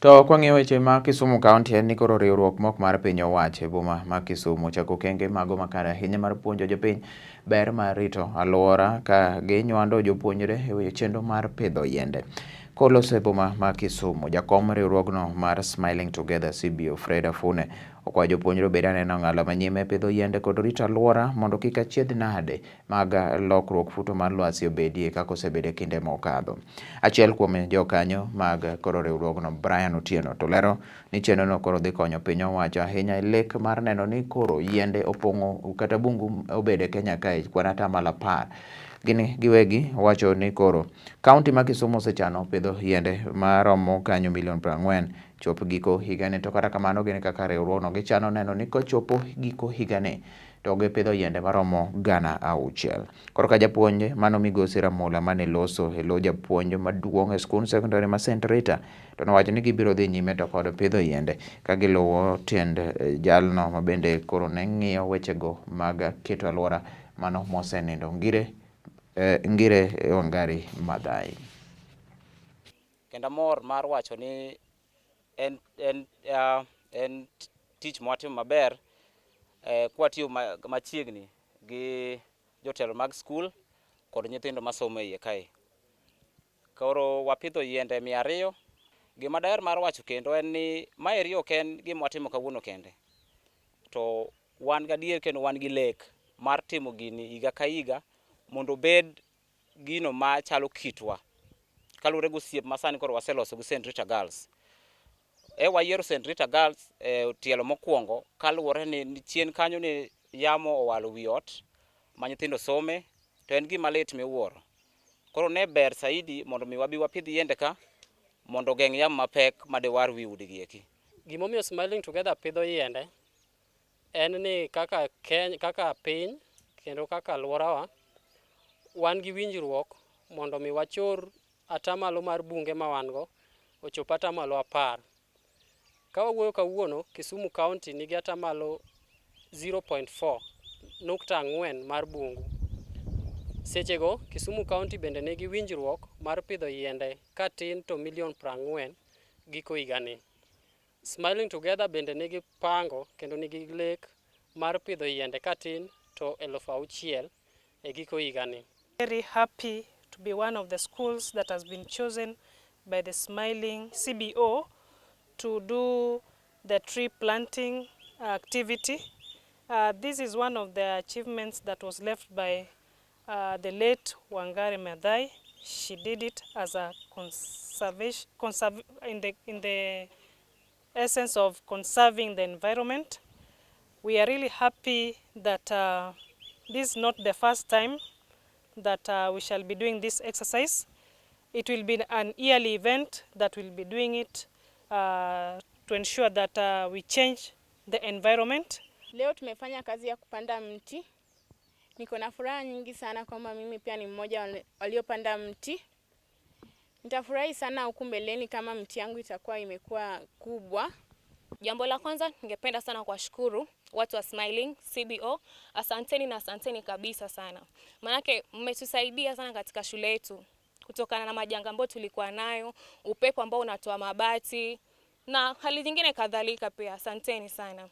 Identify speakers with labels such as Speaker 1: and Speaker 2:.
Speaker 1: To kwang'iyo weche ma Kisumu County, en ni koro riwruok mok mar piny owacho e boma ma Kisumu ochako okenge mago makare ahinya mar puonjo jopiny ber mar rito alwora ka ginywando jopuonjre e weyo chenro mar pidho yiende. Koloso e boma ma Kisumu, jakom riwruogno mar Smiling Together CBO Fred Afune okwayo jopuonjre obed anena ong'ala manyime pidho yiende kod rito alwora mondo kik achiedh nade mag lokruok futo mar lwasi obedie kaka osebedo e kinde mokadho. Achiel kuom jokanyo mag koro riwruogno Brian Otieno to lero ni chenrono koro dhi konyo piny owacho ahinya e lek mar neno ni koro yiende opong'o kata bungu obedo e Kenya kae kwan 10%. Gin giwegi wacho ni koro kaunti ma Kisumu osechano pidho yiende maromo kanyo milion 40 chop giko higani, to kata kamano gin kaka riwruogno gichano neno ni kochopo giko higani to gipidho yiende maromo 600,000. Koro ka japuonj mano migosi Ramula mane loso e lo japuonj maduong' e skund sekondari ma St. Rita to nowacho ni gibiro dhi nyime to kod pidho yiende ka giluwo tiend jalno ma bende koro ne ng'iyo wechego mag keto alwora mano mosenindo Ngire, Ngire Wangari Maathai.
Speaker 2: Kendo amor mar wacho ni en tich mwatimo maber kwatiyo machiegni gi jotelo mag skul kod nyithindo masomo e iye kae. Koro wapidho yiende 200. Gima daher mar wacho kendo en ni maeri ok en gima watimo kawuono kende. To wan gadier kendo wan gi lek mar timo gini higa ka higa mondo obed gino machalo kitwa. Kaluwore gi osiep ma sani koro waseloso gi St. Rita Girls. E wayiero St. Rita Girls e tielo mokwongo kaluwore ni chien kanyo ni yamo owalo wi ot ma nyithindo some to en gima lit miwuoro. Koro ne ber saidi mondo mi wabi wapidh yiende ka mondo ogeng' yamo mapek madewar wi udi gi eki.
Speaker 3: Gimomiyo Smiling Together pidho yiende en ni kaka Kenya, kaka piny kendo kaka alworawa wan gi winjruok mondo mi wachor atamalo mar bunge ma wan go ochop atamalo 10. Ka wawuoyo kawuono, Kisumu County nigi atamalo 0.4 nukta ang'wen mar bungu. Sechego, Kisumu County bende nigi winjruok mar pidho yiende katin to milion 40 giko higani. Smiling Together bende nigi pango kendo nigi lek mar pidho yiende katin to 6,000 e giko higani.
Speaker 4: Very happy to be one of the schools that has been chosen by the Smiling CBO to do the tree planting activity. This is one of the achievements that was left by the late Wangari Maathai. She did it as a conservation, conserv in the essence of conserving the environment. We are really happy that this is not the first time that we shall be doing this exercise. It will be an yearly event that we'll be doing it to ensure that we change the environment.
Speaker 5: Leo tumefanya kazi ya kupanda mti. Niko na furaha nyingi sana kwamba mimi pia ni mmoja waliopanda mti. Nitafurahi sana huku mbeleni kama mti yangu itakuwa imekuwa kubwa.
Speaker 6: Jambo la kwanza ningependa sana kuwashukuru watu wa Smiling CBO. Asanteni na asanteni kabisa sana. Maanake mmetusaidia sana katika shule yetu kutokana na majanga ambayo tulikuwa nayo, upepo ambao unatoa mabati na hali nyingine kadhalika pia. Asanteni sana.